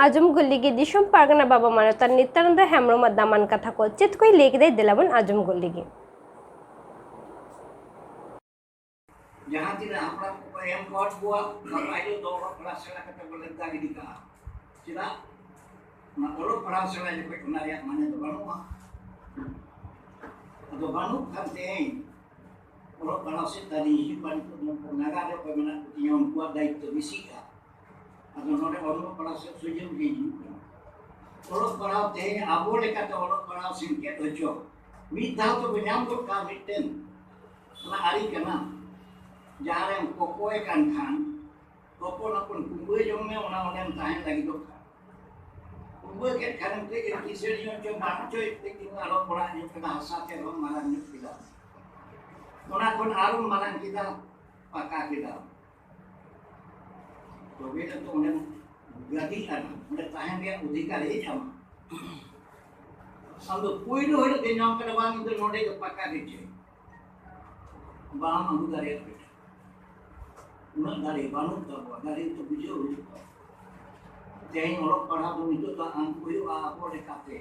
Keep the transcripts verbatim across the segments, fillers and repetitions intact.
ᱟᱸᱡᱚᱢ ᱜᱚᱫ ᱞᱮᱜᱮ ᱫᱤᱥᱚᱢ ᱯᱟᱨᱜᱟᱱᱟ ᱵᱟᱵᱟ ᱢᱟᱱᱚᱛᱟᱱ ᱱᱤᱛᱭᱟᱱᱟᱱᱫ ᱦᱮᱢᱵᱨᱚᱢᱟᱜ ᱫᱟᱢᱟᱱ ᱠᱟᱛᱷᱟ ᱠᱚ᱾ ᱪᱮᱫ ᱠᱚᱭ ᱞᱟᱹᱭ ᱠᱮᱫᱟᱭ, ᱫᱮᱞᱟ ᱵᱚᱱ ᱟᱸᱡᱚᱢ ᱜᱚᱫ ᱞᱮᱜᱮ᱾ ᱡᱟᱦᱟᱸ ᱛᱤᱱᱟᱹᱜ ᱦᱟᱯᱲᱟᱢ ᱠᱚᱠᱚ ᱮᱢ ᱠᱚᱣᱟᱫ ᱠᱚᱣᱟ, ᱚᱱᱟ ᱯᱟᱹᱦᱤᱞ ᱫᱚ ᱚᱞᱚᱜ ᱯᱟᱲᱦᱟᱣ ᱥᱮᱬᱟ ᱠᱟᱛᱮ ᱵᱚ ᱞᱮᱵᱫᱟ ᱜᱤᱰᱤ ᱠᱟᱜᱼᱟ᱾ ᱪᱮᱫᱟᱜ? ᱚᱱᱟ ᱚᱞᱚᱜ ᱯᱟᱲᱦᱟᱣ ᱥᱮᱬᱟ ᱡᱚᱠᱷᱚᱡ ᱚᱱᱟ ᱨᱮᱭᱟᱜ ᱢᱟᱱᱮ ᱫᱚ ᱵᱟᱹᱱᱩᱜᱼᱟ᱾ ᱟᱫᱚ ᱵᱟᱹᱱᱩᱜ ᱠᱷᱟᱱ ᱛᱮᱦᱮᱧ ᱚᱞᱚᱜ ᱯᱟᱲᱦᱟᱣ ᱥᱮᱫ ᱛᱟᱞᱤᱧ ᱦᱤᱡᱩᱜ ᱠᱟᱱ ᱱᱤᱛᱚᱜ ᱱᱩᱠᱩ ᱱᱟᱜᱟᱨ ᱨᱮ ᱚᱠᱚᱭ ᱢᱮᱱᱟᱜ ᱠᱚ ᱛᱤᱧᱟ, ᱩᱱᱠᱩᱣᱟᱜ ᱫᱟᱭᱤᱛᱛᱚ ᱵᱮᱥᱤᱜᱼᱟ᱾ ᱟᱫᱚ ᱱᱚᱰᱮ ᱚᱞᱚᱜ ᱯᱟᱲᱦᱟᱣ ᱥᱮᱫ ᱥᱩᱡᱳᱜᱽ ᱞᱤᱧ ᱦᱤᱡᱩᱜ ᱠᱟᱱᱟ᱾ ᱚᱞᱚᱜ ᱯᱟᱲᱦᱟᱣ ᱛᱮᱦᱮᱧ ᱟᱵᱚ ᱞᱮᱠᱟᱛᱮ ᱚᱞᱚᱜ ᱯᱟᱲᱦᱟᱣ ᱥᱮᱱ ᱪᱮᱫ ᱦᱚᱪᱚ, ᱢᱤᱫ ᱫᱷᱟᱣ ᱛᱮᱵᱚ ᱧᱟᱢ ᱜᱚᱫ ᱠᱟᱜᱼᱟ ᱢᱤᱫᱴᱮᱱ᱾ ᱚᱱᱟ ᱟᱹᱨᱤ ᱠᱟᱱᱟ, ᱡᱟᱦᱟᱸ ᱨᱮᱢ ᱠᱚᱠᱚᱭ ᱠᱟᱱ ᱠᱷᱟᱱ, ᱦᱚᱯᱚᱱ ᱦᱚᱯᱚᱱ ᱠᱩᱢᱵᱟᱹ ᱡᱚᱝ ᱢᱮ, ᱚᱱᱟ ᱚᱸᱰᱮᱢ ᱛᱟᱦᱮᱸ ᱞᱟᱹᱜᱤᱫᱚᱜ ᱠᱷᱟᱱ᱾ ᱠᱩᱢᱵᱟᱹ ᱠᱮᱫ ᱠᱷᱟᱱᱮᱢ ᱠᱟᱹᱡ ᱮᱢ ᱠᱤᱥᱟᱹᱬ ᱧᱚᱜ ᱪᱚ ᱵᱟᱝ ᱪᱚ, ᱠᱟᱹᱡ ᱪᱩᱞᱩᱝ ᱟᱨᱚ ᱚᱲᱟᱜ ᱧᱚᱜ ᱠᱮᱫᱟ, ᱦᱟᱥᱟ ᱛᱮ ᱨᱮᱦᱚᱸ ᱢᱟᱨᱟᱝ ᱧᱚᱜ ᱠᱮᱫᱟ᱾ ᱚᱱᱟ ᱠᱷᱚᱱ ᱟᱨᱚᱢ ᱢᱟᱨᱟᱝ ᱠᱮᱫᱟ, ᱯᱟᱠᱟ ᱠᱮᱫᱟ᱾ ᱛᱚᱵᱮ ᱛᱚ ᱚᱸᱰᱮᱢ ᱜᱟᱹᱫᱤᱜᱼᱟ, ᱚᱸᱰᱮ ᱛᱟᱦᱮᱱ ᱨᱮᱭᱟᱜ ᱚᱫᱷᱤᱠᱟᱨ ᱦᱮᱡ ᱟᱢᱟ᱾ ᱟᱢ ᱫᱚ ᱯᱳᱭᱞᱳ ᱦᱤᱞᱳᱜ ᱜᱮ ᱧᱟᱢ ᱠᱟᱫᱟ, ᱵᱟᱝ, ᱤᱧ ᱫᱚ ᱱᱚᱰᱮ ᱜᱮ ᱯᱟᱠᱟ ᱜᱮ ᱪᱟᱹᱭ᱾ ᱵᱟᱢ ᱟᱹᱜᱩ ᱫᱟᱲᱮᱭᱟᱜ ᱵᱮᱴᱟ᱾ ᱩᱱᱟᱹᱜ ᱫᱟᱲᱮ ᱵᱟᱹᱱᱩᱜ ᱛᱟᱵᱚᱣᱟ, ᱫᱟᱲᱮ ᱫᱚ ᱵᱩᱡᱷᱟᱹᱣ ᱦᱩᱭᱩᱜ ᱛᱟᱵᱚᱱᱟ᱾ ᱛᱮᱦᱮᱧ ᱚᱞᱚᱜ ᱯᱟᱲᱦᱟᱣ ᱫᱚ ᱱᱤᱛᱚᱜ ᱫᱚ ᱟᱹᱜᱩ ᱦᱩᱭᱩᱜᱼᱟ ᱟᱵᱚ ᱞᱮᱠᱟᱛᱮ᱾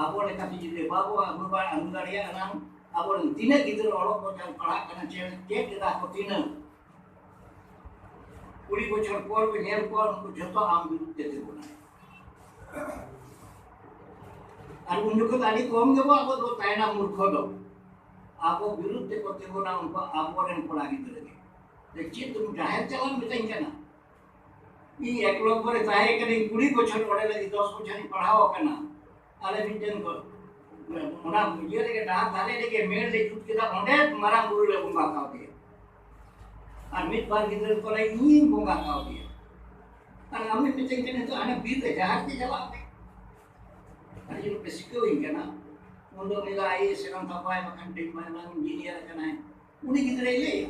ᱟᱵᱚ ᱞᱮᱠᱟᱛᱮ ᱡᱩᱫᱤ ᱵᱟᱵᱚ ᱟᱹᱜᱩ ᱵᱟ-, ᱟᱹᱜᱩ ᱫᱟᱲᱮᱭᱟᱜᱼᱟ ᱱᱟᱝ, ᱟᱵᱚᱨᱮᱱ ᱛᱤᱱᱟᱹᱜ ᱜᱤᱫᱽᱨᱟᱹ ᱚᱞᱚᱜ ᱠᱚ ᱪᱟᱞ ᱯᱟᱲᱦᱟᱜ ᱠᱟᱱᱟ, ᱪᱮᱫ, ᱪᱮᱫ ᱮᱫᱟ ᱠᱚ ᱛᱤᱱᱟᱹᱜ? ᱠᱩᱲᱤ ᱵᱚᱪᱷᱚᱨ ᱯᱚᱨ ᱵᱚ ᱧᱮᱞ ᱠᱚᱣᱟ, ᱩᱱᱠᱩ ᱡᱷᱚᱛᱚ ᱟᱢ ᱵᱤᱨᱩᱫᱷ ᱛᱮ ᱛᱤᱸᱜᱩᱱᱟᱭ᱾ ᱟᱨ ᱩᱱ ᱡᱚᱠᱷᱚᱱ ᱟᱹᱰᱤ ᱠᱚᱢ ᱜᱮᱵᱚ ᱟᱵᱚ ᱫᱚ ᱛᱟᱦᱮᱱᱟ ᱢᱩᱨᱠᱷᱚ ᱫᱚ᱾ ᱟᱵᱚ ᱵᱤᱨᱩᱫᱷ ᱛᱮᱠᱚ ᱛᱤᱸᱜᱩᱱᱟ ᱩᱱᱠᱩ ᱟᱵᱚᱨᱮᱱ ᱠᱚᱲᱟ ᱜᱤᱫᱽᱨᱟᱹ ᱜᱮ᱾ ᱡᱮ ᱪᱮᱫ ᱫᱩᱧ ᱡᱟᱦᱮᱨ ᱪᱟᱞᱟᱜ ᱢᱤᱛᱟᱹᱧ ᱠᱟᱱᱟ? ᱤᱧ ᱮᱠ ᱱᱚᱢᱵᱚᱨ ᱨᱮ ᱛᱟᱦᱮᱸ ᱠᱟᱹᱱᱟᱹᱧ ᱠᱩᱲᱤ ᱵᱚᱪᱷᱚᱨ, ᱚᱸᱰᱮ ᱞᱟᱹᱜᱤᱫ ᱫᱚᱥ ᱵᱚᱪᱷᱚᱨᱤᱧ ᱯᱟᱲᱦᱟᱣ ᱟᱠᱟᱱᱟ᱾ ᱟᱞᱮ ᱢᱤᱫᱴᱮᱱ ᱠᱚ, ᱚᱱᱟ ᱤᱭᱟᱹ ᱨᱮᱜᱮ, ᱰᱟᱦᱟᱨ ᱫᱷᱟᱨᱮ ᱨᱮᱜᱮ ᱢᱮᱲ ᱞᱮ ᱡᱩᱛ ᱠᱮᱫᱟ, ᱚᱸᱰᱮ ᱢᱟᱨᱟᱝ ᱵᱩᱨᱩ ᱞᱮ ᱵᱚᱸᱜᱟ ᱠᱟᱣᱫᱮᱭᱟ᱾ ᱟᱨ ᱢᱤᱫ ᱵᱟᱨ ᱜᱤᱫᱽᱨᱟᱹ ᱠᱚ ᱞᱟᱹᱭ, ᱤᱧᱤᱧ ᱵᱚᱸᱜᱟ ᱠᱟᱣᱫᱮᱭᱟ᱾ ᱟᱨ ᱟᱢᱮᱢ ᱢᱤᱛᱟᱹᱧ ᱠᱟᱱᱟ, ᱱᱤᱛᱚᱜ ᱦᱟᱱᱮ ᱵᱤᱨ ᱨᱮ ᱡᱟᱦᱟᱸ ᱨᱮᱜᱮ ᱪᱟᱞᱟᱜ ᱢᱮ᱾ ᱟᱨ ᱡᱩᱫᱤ ᱯᱮ ᱥᱤᱠᱟᱹᱣᱤᱧ ᱠᱟᱱᱟ, ᱩᱱ ᱫᱚ ᱩᱱᱤ ᱫᱚ IAS ᱮᱱᱟᱢ ᱛᱟᱯᱟᱭ, ᱵᱟᱠᱷᱟᱱ ᱰᱤᱯᱞᱳᱢᱟ ᱮᱱᱟᱢ, ᱤᱧᱡᱤᱱᱤᱭᱟᱨ ᱟᱠᱟᱱᱟᱭ᱾ ᱩᱱᱤ ᱜᱤᱫᱽᱨᱟᱹᱭ ᱞᱟᱹᱭᱟ,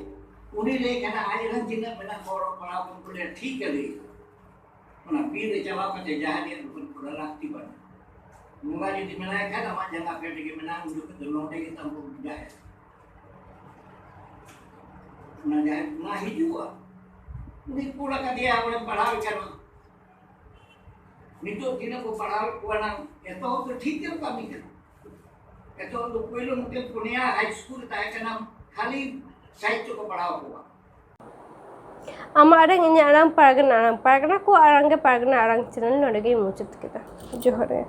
ᱩᱱᱤ ᱞᱟᱹᱭ ᱠᱷᱟᱱ ᱟᱡ ᱨᱮᱱ ᱛᱤᱱᱟᱹᱜ ᱢᱮᱱᱟᱜ ᱠᱚᱣᱟ ᱚᱞᱚᱜ ᱯᱟᱲᱦᱟᱣ ᱠᱚ, ᱩᱱᱠᱩ ᱞᱟᱹᱭᱟ, ᱴᱷᱤᱠ ᱜᱮ ᱞᱟᱹᱭ᱾ ᱚᱱᱟ ᱵᱤᱨ ᱨᱮ ᱪᱟᱞᱟᱣ ᱠᱟᱛᱮ ᱡᱟᱦᱟᱸ ᱨᱮᱭᱟᱜ ᱫᱚ ᱠᱳᱱᱳ ᱞᱟᱹᱠᱛᱤ ᱵᱟᱹᱱᱩᱜᱼᱟ᱾ ᱵᱚᱸᱜᱟ ᱡᱩᱫᱤ ᱢᱮᱱᱟᱭ ᱠᱷᱟᱱ ᱟᱢᱟᱜ ᱡᱟᱸᱜᱟ ᱯᱷᱮᱰ ᱨᱮᱜᱮ ᱢᱮᱱᱟᱜᱼᱟ, ᱩᱱ ᱡᱚᱠᱷᱚᱱ ᱫᱚ ᱱᱚᱰᱮ ᱜᱮ ᱛᱟᱢ ᱵᱚ ᱡᱟᱦᱮᱨ᱾ ᱚᱱᱟ ᱡᱟᱦᱮᱨ ᱚᱱᱟ ᱦᱤᱡᱩᱜᱼᱟ, ᱩᱱᱤ ᱠᱩᱞ ᱟᱠᱟᱫᱮᱭᱟ, ᱚᱸᱰᱮ ᱯᱟᱲᱦᱟᱣ ᱮ ᱠᱟᱱᱟ᱾ ᱱᱤᱛᱚᱜ ᱛᱤᱱᱟᱹᱜ ᱠᱚ ᱯᱟᱲᱦᱟᱣᱮᱫ ᱠᱚᱣᱟ ᱱᱟᱝ, ᱮᱛᱚᱦᱚᱵ ᱫᱚ ᱴᱷᱤᱠ ᱜᱮᱠᱚ ᱠᱟᱹᱢᱤ ᱠᱟᱱᱟ᱾ ᱮᱛᱚᱦᱚᱵ ᱫᱚ ᱯᱳᱭᱞᱳ ᱢᱤᱫᱴᱮᱱ ᱯᱩᱱᱭᱟ ᱦᱟᱭ ᱥᱠᱩᱞ ᱨᱮ ᱛᱟᱦᱮᱸ ᱠᱟᱱᱟ, ᱠᱷᱟᱹᱞᱤ ᱥᱟᱦᱤᱛᱛᱚ ᱠᱚ ᱯᱟᱲᱦᱟᱣ ᱠᱚᱣᱟ᱾ ᱟᱢᱟᱜ ᱟᱲᱟᱝ ᱤᱧᱟᱹᱜ ᱟᱲᱟᱝ ᱯᱟᱨᱜᱟᱱᱟ ᱟᱲᱟᱝ, ᱯᱟᱨᱜᱟᱱᱟ ᱠᱚ ᱟᱲᱟᱝ ᱜᱮ ᱯᱟᱨᱜᱟᱱᱟ ᱟᱲᱟᱝ ᱪᱮᱱᱮᱞ ᱱᱚᱰᱮ ᱜᱮᱧ ᱢᱩᱪᱟᱹᱫ ᱠᱮᱫᱟ᱾ ᱡᱚᱦᱟᱨ ᱜᱮ᱾